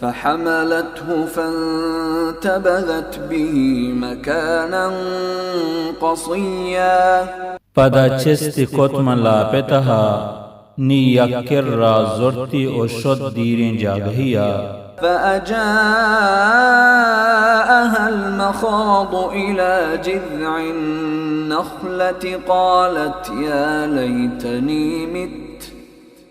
فحملته فانتبذت به مكانا قصيا۔ پدا چستی کت من لاپ ءِ تہا، نی یک کرا زرتی و شت دیریں جاگہیا۔ فأجاءها المخاض إلى جذع النخلة قالت يا ليتني مت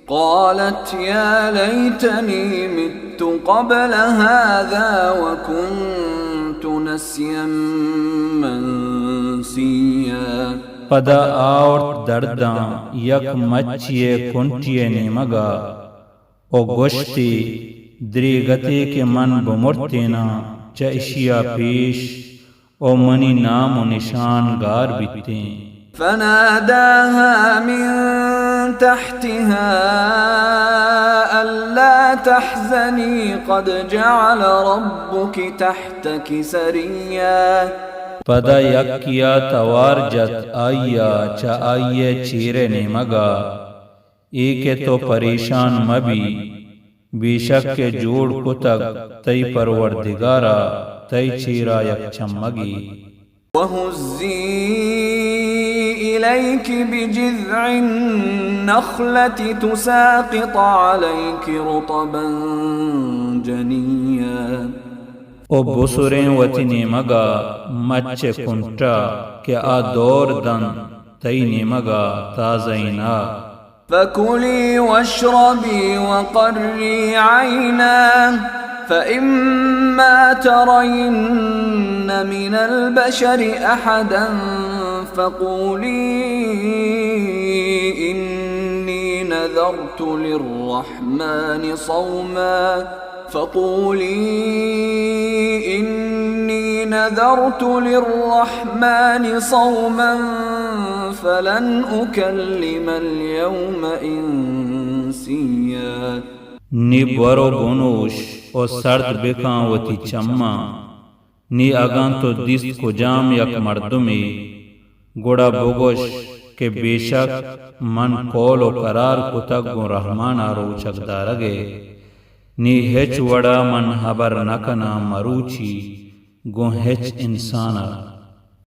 قالت يا ليتني مت قبل هذا وكنت نسيا منسيا۔ پدا آورت درداں یک مچی ءِ کنٹی ءِ نیمگا و گوشتی، دریگتے کہ من بمرتیناں چہ اشیا پیش، و منی نام و نشان گار بیتیں۔ فناداها من تحتها ألا تحزني قد جعل ربك تحتك سريا۔ پدا یکیا توار جت آئیا چہ آئی ءِ چیر ءِ نیمگا، اے کہ تو پریشان مہ بی، بیشک کہ جوڑ کتگ تئی پروردگارا تئی چیرا یک چمگے۔ وهزي إليك بجذع النخلة تساقط عليك رطبا جنيا۔ و بسریں وتی نیمگا مچ ءِ کنٹا کہ آ دور دنت تئی نیمگا تازہیں ناہ۔ فكلي واشربي وقري عينا فإما ترين من البشر أحدا فقولي إني نذرت للرحمن صوما فقولي إني نذرت للرحمن صوما فلن أكلم اليوم إنسيا۔ نی بور و بنوش و سرد بکاں وتی چماں۔ نی اگاں تو دیست کجام یک مردمے، گڑا بگوش کہ بیشک من قول و قرار کتگ گوں رحمانا روچگ دارگ ءِ، نی ہچ وڑا من ہبر نہ کناں مروچی گوں ہچ انسانا۔